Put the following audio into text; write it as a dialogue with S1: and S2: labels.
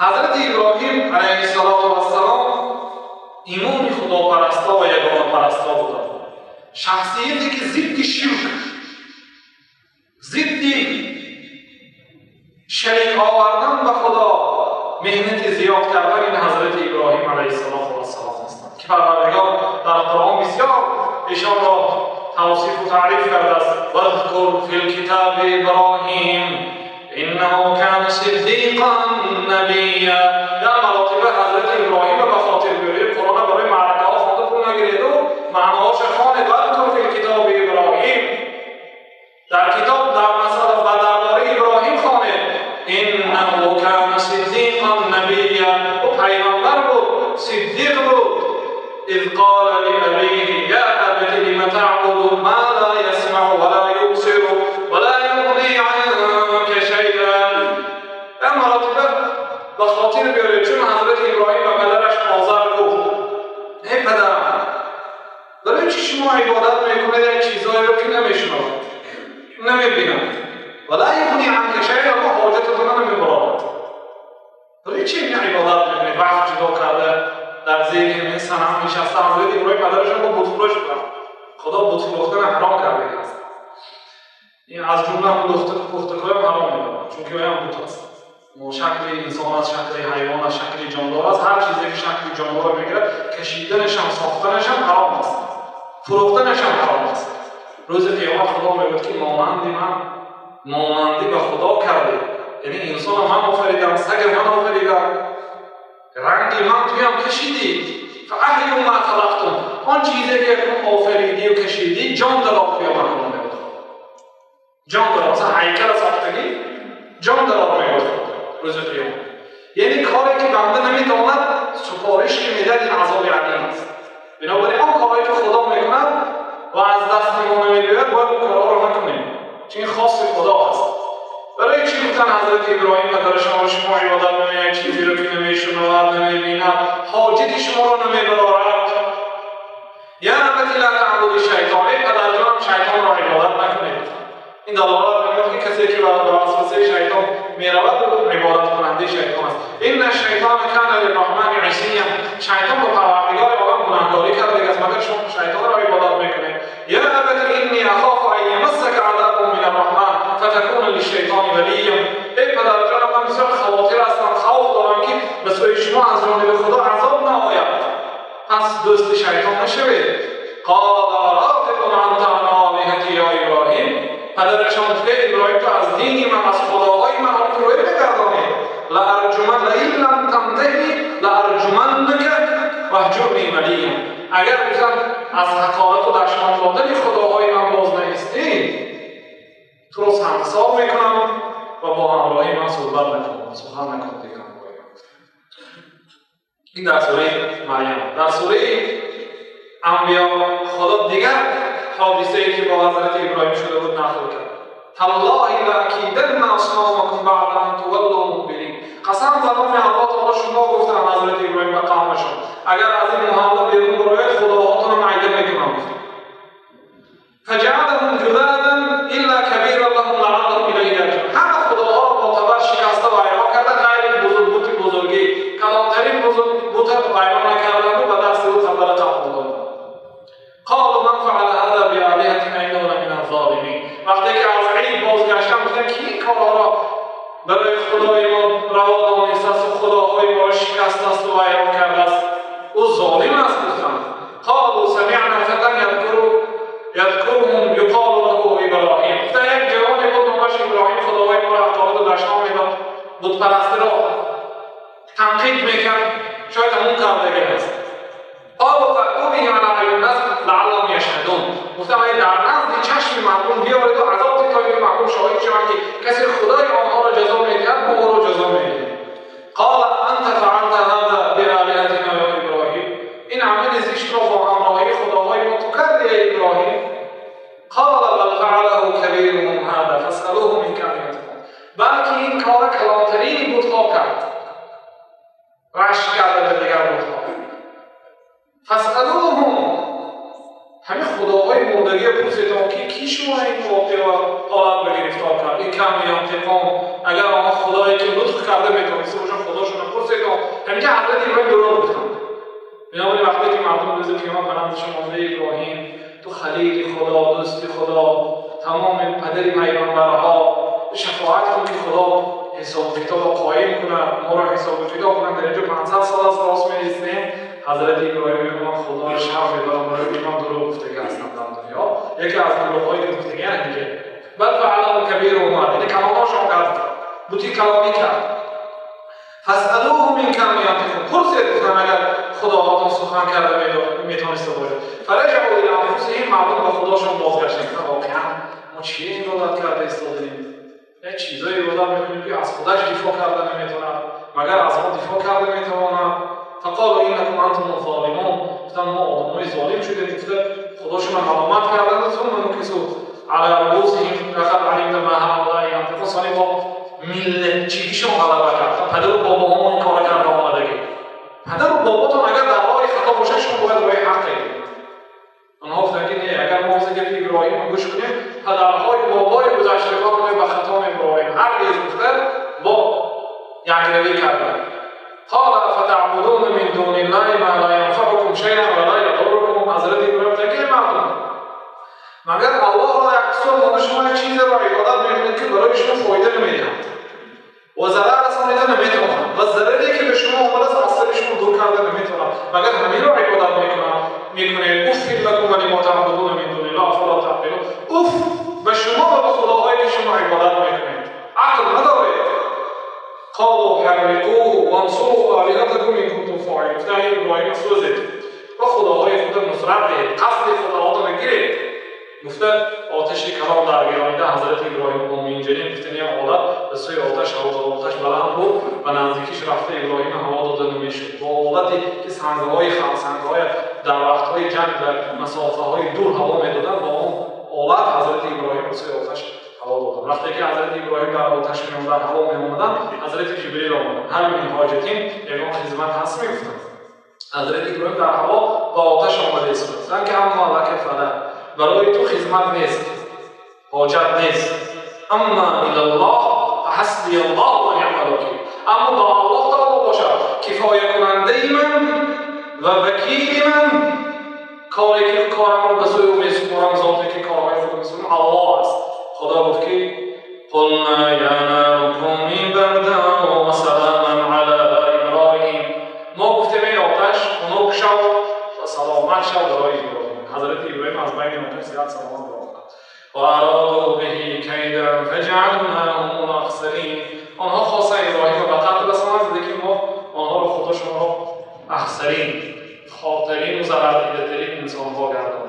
S1: Ҳазрати Иброҳим алайҳиссалоту вассалом имоми худопарастҳо ва ягонапарастҳо буданд. Шахсияте ки зидди ширк, зидди шарик овардан ба Худо меҳнати зиёд кардан ин Ҳазрати Иброҳим алайҳиссалоту вассалом ҳастанд, ки Парвардигор дар Қуръон бисёр эшонро тавсиф ва таъриф кардааст. واذکر فی الکتاب ابراهیم انه کان صدیقا نبیا. در مراتب حضرت ابراهیم به خاطر بیارید، قرآن برای معرکه ها خوانده پول نگیرید و معناهاش خوانید. واذکر فی الکتاب ابراهیم، در کتاب در مسئله و درباره ابراهیم خوانید. انه کان صدیقا نبیا، او پیامبر بود، صدیق بود. اذ قال لأبيه يا أبت لم تعبد ما لا يسمع ولا يبصر ولا يغني عنك شيئا. در مراتبه به خاطر بیارید، چون حضرت ابراهیم به پدرش آذر گفت ای پدرم، برای چی شما عبادت میکنید یک چیزهایی رو که نمیشنوید، نمیبیند، ولا یغنی عنک شیئا، ما حاجتتون نمیبرد. برای چی این عبادت میکنید؟ وقت جدا کرده در زیر این صنم نشسته. حضرت ابراهیم پدرشون با بت فروش بودن. خدا بت فروختن حرام کرده است. این از جمله هم پختکای هم حرام میدارن، چون که هم بت است. شکل انسان است، شکل حیوان است، شکل جاندار است. هر چیزی که شکل جاندار میگیره کشیدنش هم ساختنش هم حرام است، فروختنش هم حرام است. روز قیامت خدا میگوید که مانند من، مانندی به خدا کرده. یعنی انسان من آفریدم، سگ من آفریدم، رنگ من توی هم کشیدی. فاحیوا ما خلقتم، آن چیزی که آفریدی و کشیدی جان در آب قیامت میگوید. جان در آب، مثلا هیکل ساختگی جان در آب میگوید روز قیامت. یعنی کاری که بنده نمیتواند سفارش که میدهد این عذاب علیم است. بنابراین آن کارهایی که خدا میکند و از دست ما نمیباید، باید اون کارها رو نکنیم، چون خاص خدا است. برای چی گفتن حضرت ابراهیم پدرشان شما عبادت نمی‌کنید، چیزی رو که نمیشنود، نمیبیند، حاجت شما رو نمیبرارد؟ یا ابت لا تعبد الشیطان، ای پدر جانم شیطان را عبادت نکنید. این دلالت می‌کند که کسی که به وسوسه شیطان می‌رود عبادت کننده شیطان است. ان الشیطان کان للرحمن عصیا، شیطان با پروردگار عالم گناهکاری کرده است، مگر شما شیطان را عبادت می‌کنید؟ یا ابت انی اخاف ان یمسک عذاب من الرحمن فتکون للشیطان ولیا. ای پدر جانم من بسیار خاطر هستم، خوف دارم که به سوی شما از جانب خدا عذاب نآید، پس دوست شیطان نشوید. قال راغب انت عن آلهتی یا ابراهیم، پدرشان گفت ابراهیم تو از دینی من، از خداهای من روی بگردانی. لارجمن لئن لم تنتهی لارجمنک واهجرنی ملیا. اگر گفتم از حقارت و دشنام دادن خداهای من باز نیستی، تو رو سنگسار میکنم و با همراهی من صحبت نکن، سخن نکن دیگه. این در سوره مریم. در سوره انبیا خدا دیگر حادثه ای که با حضرت ابراهیم شده بود نقل کرد. تالله لاکیدن اصنامکم بعد ان تولوا مدبرین. قسم به نام الله تعالی شما گفتم حضرت ابراهیم و قومشون اگر از این محله بیرون بروید خداهاتون رو معده میکنم. فجعلهم جذاذا الا کبیرا لهم لعلهم الیه یرجعون. همه خداها رو با تبر شکسته و ویران کردن، غیر بزرگ بت بزرگی، کلانترین بزرگ بت ویران نکردند و به دست او تبر قبول. قالوا من فعل هذا بآلهتنا انه لمن الظالمین. وقتی که از عید بازگشتن گفتن کی این کارها را برای خدای ما روا دانسته است و خداهای ما را شکسته است و ویران کرده است، او ظالم است. گفتن قالوا سمعنا فتى یذکرهم یقال له ابراهیم. گفتن یک جوانی بود نامش ابراهیم، خداهای ما را حقارت و دشنام میداد، بت پرستی را تنقید میکرد، شاید همون کرده است. قالوا فأتوا به على أعين الناس لعلهم يشهدون. گفتم اگه در نزد چشم مردم بیاورید و عذاب دهید تا اینکه مردم شاهد شوند که کسی خدای آنها را جزا میدهد، ما او را جزا میدهیم. قال انت فعلت هذا بآلهتنا یا ابراهیم. این عمل زشت را با همراهی خداهای ما تو کردی ای ابراهیم. قال بل فعله کبیرهم هذا فاسألوهم ان كانوا ينطقون. بلکه این کار کلانترین بتها کرد، رشک کرده به دیگر بتها. فاسألوهم، همین خداهای مردگی پرسیدن که کی شما این واقعه و حالت به گرفتار کرد؟ این کم ینطقون. اگر آنها خدایی که لطف کرده میتونسته باشن خداشون ҳаминҷа ҳазрати Иброҳим дурӯғ гуфтанд. Бинобарин вақте ки мардум рӯзи қиёмат ба назди шумо омада, Иброҳим, ту халили Худо, дӯсти Худо, тамоми падари пайғамбарҳо, шафоат кун ки Худо ҳисобу китобро қоим кунад, моро ҳисобу китоб кунад. Дар инҷо 500 сол аст рост меистем. Ҳазрати Иброҳим мегӯяд: ман Худоро шарм медорам барои ки ман дурӯғ гуфтагӣ ҳастам дар дунё. Яке аз дурӯғҳое ки гуфтагӣ ҳаминҷа. Бал фаалаҳу кабируҳум, яъне калонҳошон кард, бути калонӣ кард. Фасалуҳум ин кану янтиқун, пурсед, гуфтам, агар худоҳотон сухан карда метавониста бошад. Фараҷаъу ила анфусиҳим, мардум ба худошон бозгаштанд. Гуфтанд: воқеан мо чие ибодат карда истодаем? Як чизое ибодат мекунем, ки аз худаш дифоъ карда наметавонад, магар аз мо дифоъ карда метавонад? Фақолу иннакум антум золимун, гуфтанд, мо одамои золим шудем. Гуфта худошонро маломат карданд. Сумма нукису ала руусиҳим лақад алимта ма ҳаулаи янтиқун. Сони бо миллатчигишон ғалаба кард. Падару бобоҳомон ин кора карда омадагӣ. Падару боботон агар дар роҳи хато бошад, шумо бояд роҳи ҳақ гиред. Онҳо гуфтанд, ки не, агар мо ҳозир гапи Иброҳимро гӯш кунем, падарҳои бобои гузаштагонро ба хато мебарорем. Ҳаргиз, гуфта бо якравӣ карданд. Қол афатаъбудуна мин дуни ллаҳи ма ла янфаъукум шайъан ва ла ядуррукум. Ҳазрати Иброҳим гуфтанд, ки мардум, магар Аллоҳро як сӯ монда, шумо як чизеро ибодат мекунед, ки барои шумо фоида намедиҳад ва зарар расонида наметавонад ва зараре ки ба шумо омадааст, аз сари шумо дур карда наметавонад, магар ҳаминро ибодат мекунед? Уффин лакум ва лимо таъбудуна мин дуниллаҳ, афала таъқилун. Уф ба шумо ва ба худоҳое ки шумо ибодат мекунед, ақл надоред? Қолу ҳарриқуҳу вансуру олиҳатакум ин кунтум фоилин. Гуфтанд: Иброҳима сӯзед ва худоҳои худро нусрат диҳед, қасди худоҳотонро гиред. Гуфта оташи калон даргиронида, ҳазрати Иброҳим бо минҷанин гуфтани олат ба сӯи оташ ҳаво дод. Оташ баланд буд, ба наздикиш рафта Иброҳима ҳаво дода намешуд. Бо олате ки сангҳои дар вақтҳои ҷанг дар масофаҳои дур ҳаво медоданд, бо он олат ҳазрати Иброҳим ба сӯи оташ ҳаво доданд. Вақте ки ҳазрати Иброҳим дар оташ меомаданд, ҳаво меомаданд, ҳазрати Ҷибрил омаданд. Ҳал мин ҳоҷатин, ягон хизмат ҳаст, мегуфтанд. Ҳазрати Иброҳим дар ҳаво ба оташ омада истод. Гуфтанд, ки амма лака фала, барои ту хизмат нест, ҳоҷат нест. Амма илаллоҳ фаҳасбия аллоҳ ва ниъмал вакил. Аммо ба Аллоҳ таоло бошад, кифоякунандаи ман ва вакили ман, коре ки корамро ба сӯи ӯ месупорам, зоте ки корҳои худро месупорам, Аллоҳ аст. Худо гуфт, ки қулна я нару куни бардан ва саламан ала Иброҳим. Мо гуфтем: эй оташ, хунук шав ва саломат шав барои Иброҳим. Ҳазрати Иброҳим аз байни оташ сиҳат саломат баромад. Ва ароду биҳи кайдан фаҷаалнаҳум ахсарин. Онҳо хостанд Иброҳимро ба қатл расонанд, лекин мо онҳоро, худошонро ахсарин, хортарину зарардидатарин инсонҳо гардондем.